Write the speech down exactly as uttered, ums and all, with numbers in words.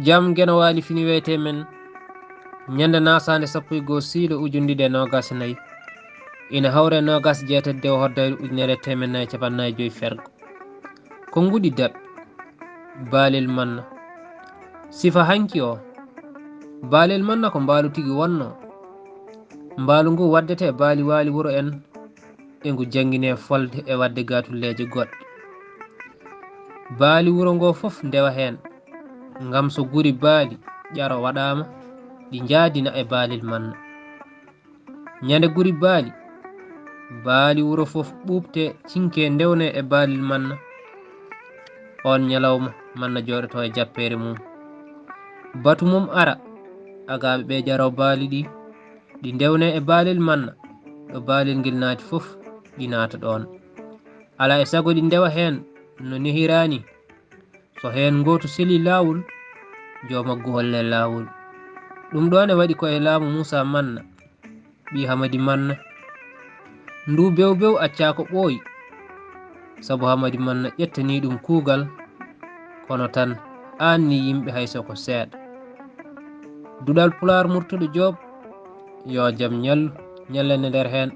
Jam Geno Waali fini wiyetee men ñande nasaande sappo e goo siilo ujundiɗe noogas e nayi, ina hawre noogas jeetati dewo hoddayru ujunere e teemedde nayi e cappanɗe nayi e joy fergo. Ko nguɗi daɓɓi baalel manna. Sifa hanki o baalel manna ko mbaalu tigi wonno. Mbaalu ngu waddete baali waali wuro en e ngu janngine folde e waɗde gaatulleeje goɗɗe. Baali wuro ngo fof ndewa heen, ngam so guri baali ƴaro waɗaama, ɗi njaadina e baalel manna. Ñande guri baali, baali wuro fof ɓuuɓte, cinke ndewne e baalel manna. Oon ñalawma manna jooɗoto e jappeere mum. Batu mum ara, agaaɓe ɓe ƴaro baali ɗi, ɗi ndewne e baalel manna, ɗo baalel ngel naati fof, ɗi naata ɗoon. Alaa e sago ɗi ndewa heen no nehiraani. So heen gooto selii laawol, joomaggu holle laawol. Ɗum ɗoon e waɗi ko e laamu Muusaa Manna, ɓii Hamadi Manna. Ndu bew bew accaa ko ɓooyi, sabu Hamadi Manna ƴettanii ɗum kuugal, kono tan aanni yimɓe hay so ko seeɗa. Duɗal Pulaar Murtuɗo Joob, yo jam ñallu, ñallane nder heen.